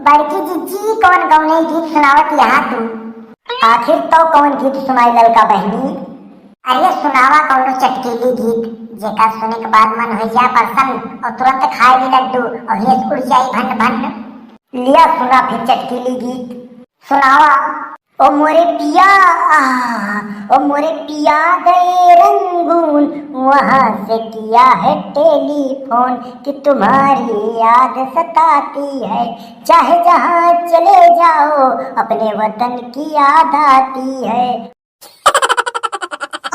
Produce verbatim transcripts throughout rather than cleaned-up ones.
बड़की जिज्जी, कौन गौनई गीत सुनावत यहाँ तू? आखिर तो कौन गीत सुनाई ललका बहिनी? अरे सुनावा कौनो चटकीली गीत, जेका सुने के बाद मन हो जाए प्रसन्न और तुरंत खाए भी लड्डू और हेस उड़ जाए भन भन। लिया सुना फिर चटकीली गीत, सुनावा। ओ मोरे पिया, आह, ओ मोरे पिया गए रंगून, वहाँ से किया है टेलीफोन कि तुम्हारी याद सताती है, चाहे जहाँ चले जाओ, अपने वतन की याद आती है।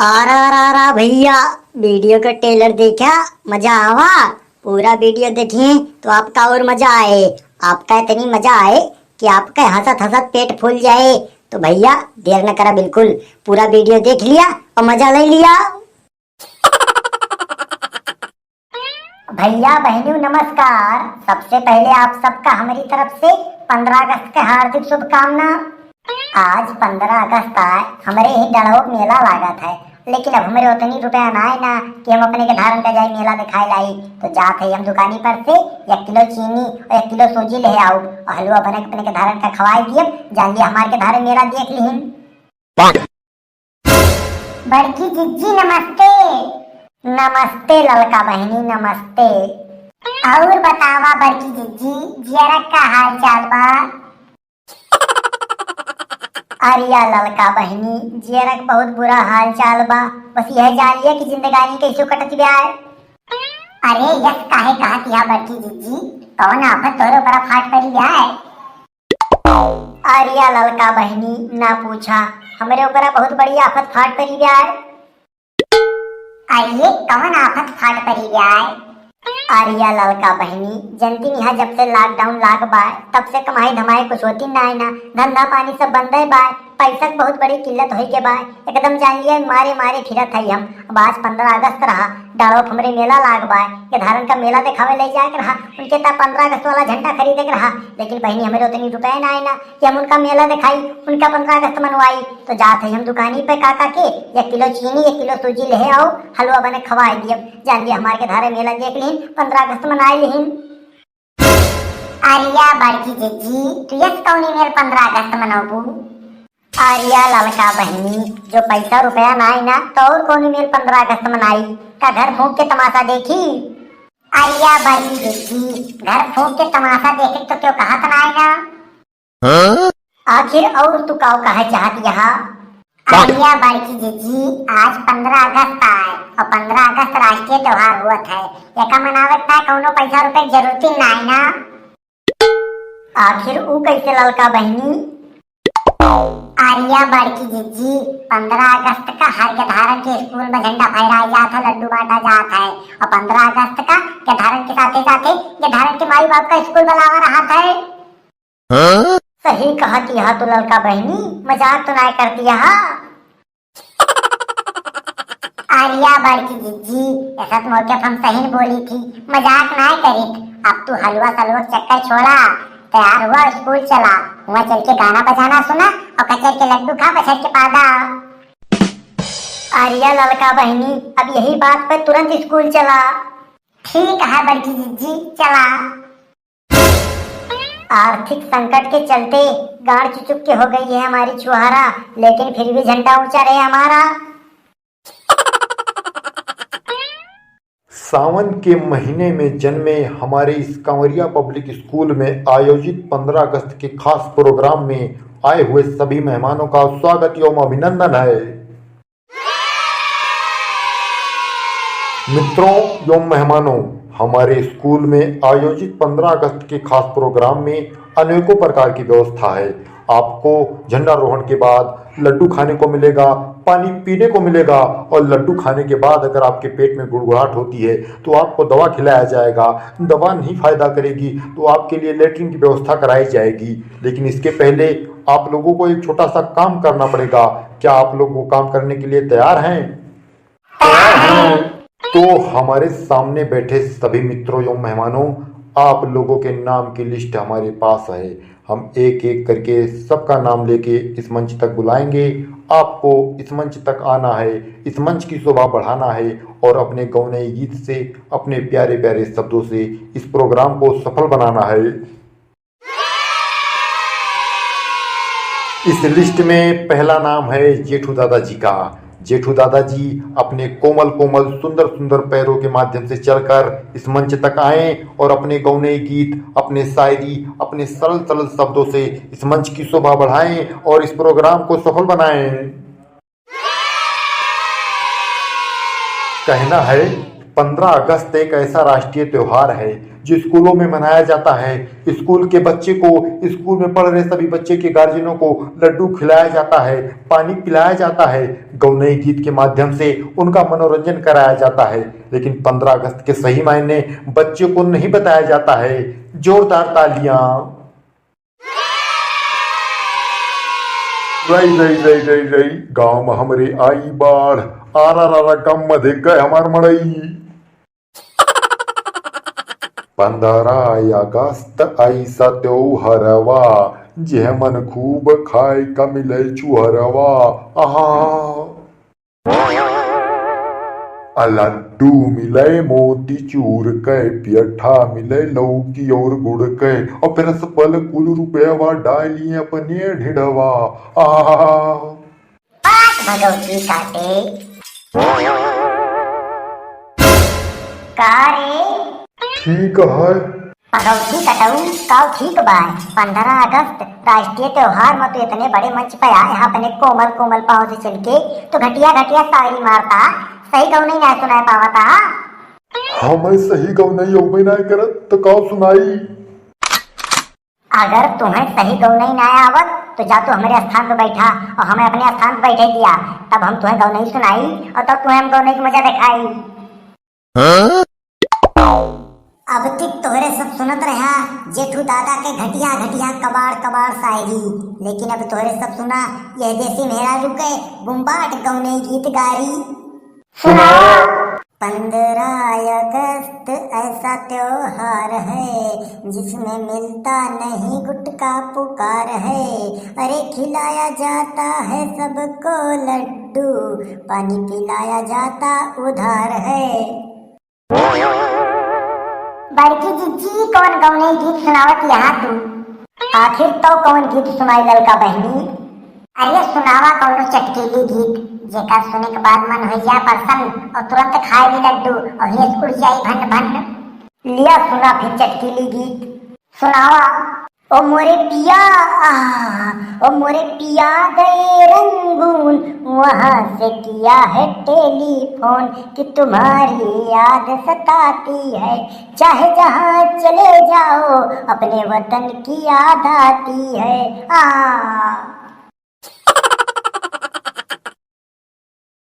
आरा रा रा भैया, वीडियो का ट्रेलर देखा, मजा आवा। पूरा वीडियो देखिए तो आपका और मजा आए, आपका इतनी मजा आए कि आपका हंसत हंसत पेट फूल जाए। तो भैया देर न करा, बिल्कुल पूरा वीडियो देख लिया और मजा ले लिया। भैया बहनों नमस्कार, सबसे पहले आप सबका हमारी तरफ से पंद्रह अगस्त के हार्दिक शुभकामना। आज पंद्रह अगस्त आए, हमरे ही डड़ोक मेला लागत है, लेकिन अब हमरे उतनी रुपया ना आए ना कि हम अपने के धारन का जाए मेला दिखाए लाई। तो जात है हम दुकानी पर से एक किलो चीनी और एक किलो सूजी ले आऊ और हलवा बना के अपने के धारन का खवाए दिए। जान लिया हमारे के धारे मेला देख लिहिन। बड़की जिज्जी नमस्ते। नमस्ते ललका बहिनी, नमस्ते। और बतावा बड़की जिज्जी, जियरक का हाल चाल बा? अरिया ललका बहिनी, जियरक बहुत बुरा हाल चाल बा। बस यह जान लिया कि जिंदगानी कैसे कटत बा। अरे यस, काहे कहत या बड़की जिज्जी, कौन आफत तोहरे ऊपर फाट पड़ी बा? अरिया ललका बहिनी, ना पूछा, हमरे ऊपर बहुत बड़ी आफत फाट पड़ी बा। अरे कौन आफत फाट पड़ी बा? अरिया ललका बहिनी, जनती निहा जब से lockdown लाग बा, तब से कमाई धमाई कुछ होती ना है ना, धंधा पानी सब बंदे बा, पैसा के बहुत बड़ी किल्लत होई के बा, एकदम जान लिया मारे मारे फिरत है हम। अब आज पंद्रह अगस्त रहा, डाड़ोप हमरे मेला लाग बा, ये धारन का मेला देखावे ले जाए के रहा, उनके ता पंद्रह अगस्त वाला झंडा खरीदे के रहा, लेकिन बहिनी हमरे उतनी रुपए ना आए ना कि हम उनका मेला दिखाई, उनका पंद्रह अगस्त मनवाई। तो जात है हम दुकानी पे काका के एक किलो चीनी, एक किलो सूजी ले आओ, हलवा बने खवाए दियब। जान लिया हमारे के धारे मेला देख लिहिन, पंद्रह अगस्त मनाए लिहिन। अरिया बड़की जिज्जी, तू यस कौनी मेल पंद्रह अगस्त मनाबू? अरिया ललका बहिनी, जो पैसा रुपया ना आई ना, तो और कौनी मेल पंद्रह अगस्त मनाई? का घर फूंक के तमाशा देखी? अरिया बड़की जिज्जी, घर फूंक के तमाशा देखे तो क्यों कहत ना आई ना? हाँ? आखिर और तू का कहे चाहत यहाँ? अरिया बड़की जिज्जी, आज पंद्रह अगस्त आए और पंद्रह अगस्त राष्ट्रीय त्योहार हुआ है, एका मनावे का कौनो पैसा रुपए की जरूरत ही ना है ना। आखिर ऊ कैसे ललका बहिनी? अरिया बड़की जिज्जी, पंद्रह अगस्त का हर गधारन के स्कूल में झंडा फहराया जात है, लड्डू बांटा जात है, और पंद्रह अगस्त का गधारन के साथे साथे गधारन के माई बाप का स्कूल बुलावा रहत है। हाँ? सही कहत यहाँ तो ललका बहिनी, मजाक तो ना करती यहाँ। अरिया बड़की जिज्जी, ऐसा तो मौके पर हम सही बोली थी, मजाक ना करित। अब तू हलवा सलवा के चक्कर छोड़ा, तैयार हुआ, स्कूल चला, वहाँ चल के गाना बजाना सुना और कचर के लड्डू खा, बछर के पादा। अरिया ललका बहिनी, अब यही बात पर तुरंत स्कूल चला। ठीक है बड़की जिज्जी, चला। आर्थिक संकट के चलते गाड़ चुचुक के हो गई है हमारी छुहारा, लेकिन फिर भी झंडा ऊंचा रहे हमारा। सावन के महीने में जन्मे हमारे इस कांवरिया पब्लिक स्कूल में आयोजित पंद्रह अगस्त के खास प्रोग्राम में आए हुए सभी मेहमानों का स्वागत एवं अभिनंदन है। मित्रों एवं मेहमानों, हमारे स्कूल में आयोजित पंद्रह अगस्त के खास प्रोग्राम में अनेकों प्रकार की व्यवस्था है। आपको झंडारोहण के बाद लड्डू खाने को मिलेगा, पानी पीने को मिलेगा और लड्डू खाने के बाद अगर आपके पेट में गुड़गुड़ाहट होती है तो आपको दवा खिलाया जाएगा। दवा नहीं फायदा करेगी तो आपके लिए लेटरिन की व्यवस्था कराई जाएगी। लेकिन इसके पहले आप लोगों को एक छोटा सा काम करना पड़ेगा। क्या आप लोग वो काम करने के लिए तैयार हैं? तो हमारे सामने बैठे सभी मित्रों एवं मेहमानों, आप लोगों के नाम की लिस्ट हमारे पास है। हम एक एक करके सबका नाम लेके इस मंच तक बुलाएंगे। आपको इस मंच तक आना है, इस मंच की शोभा बढ़ाना है और अपने गौनई गीत से, अपने प्यारे प्यारे शब्दों से इस प्रोग्राम को सफल बनाना है। इस list में पहला नाम है जेठू दादाजी का। जेठू दादाजी अपने कोमल कोमल, सुंदर सुंदर पैरों के माध्यम से चलकर इस मंच तक आए और अपने गौनई गीत, अपने शायरी, अपने सरल सरल शब्दों से इस मंच की शोभा बढ़ाएं और इस program को सफल बनाएं। कहना है, पन्द्रह अगस्त एक ऐसा राष्ट्रीय त्योहार है जो स्कूलों में मनाया जाता है। स्कूल के बच्चे को, स्कूल में पढ़ रहे सभी बच्चे के गार्जियनों को लड्डू खिलाया जाता है, पानी पिलाया जाता है, गौनई गीत के माध्यम से उनका मनोरंजन कराया जाता है। लेकिन पन्द्रह अगस्त के सही मायने बच्चों को नहीं बताया जाता है। जोरदार तालियां। रई, रई, रई, रई, रई, गाँव में हमरे आई बाढ़, आरा रारा गम में देख गए हमार मड़ई। पन्द्रह अगस्त ऐसा त्योहरवा, जेह मन खूब खाए का मिले चुहरवा। आहा। आ लड्डू मिले मोती चूर के, पियठा मिले लौकी और गुड़ के, और फिर रसपल कुल रुपया डालिए अपने ढिंढवा। आहा। पाक भगवती काटे। का रे? ठीक है। भगवती कटऊ, काऊ ठीक बा? पन्द्रह अगस्त राष्ट्रीय त्योहार में तू इतने बड़े मंच पे आए, यहाँ अपने कोमल कोमल पाँव से चल के तो घटिया घटिया शायरी मारता, सही गौनई ना सुनाए पावता। हमें सही गौनई अउबे ना करत तो काऊ सुनाई? अगर तुम्हें सही गौनई ना आवत तो जा तू हमारे स्थान पे बैठा और हमें अपने स्थान पे बैठे दिया, तब हम तुम्हें गौनई सुनाई और तब तुम्हें हम गौनई की मजा दिखाई। अब तक तोहरे सब सुनत रहा जेठू दादा के घटिया घटिया कबाड़ कबाड़ शायरी, लेकिन अब तोहरे सब सुना यह देसी मेहरारू के बुम्बाट गौनई गीत गारी। सुना। पन्द्रह अगस्त ऐसा त्योहार है जिसमें मिलता नहीं गुटखा पुकार है। अरे खिलाया जाता है सबको लड्डू, पानी पिलाया जाता उधार है। बड़की जिज्जी, कौन गौनई गीत सुनावत यहाँ तू? आखिर तो कौन गीत सुनाई ललका बहनी? अरे सुनावा कौनो चटकीली गीत, जेका सुने के बाद मन हो जाए प्रसन्न और तुरंत खाए ली लड्डू और हेस उड़ जाई भन भन। लिया सुना फिर चटकीली गीत। सुनावा। ओ मोरे पिया, आह, ओ मोरे पिया गए रंगून, वहाँ से किया है टेलीफोन कि तुम्हारी याद सताती है, चाहे जहाँ चले जाओ अपने वतन की याद आती है। आ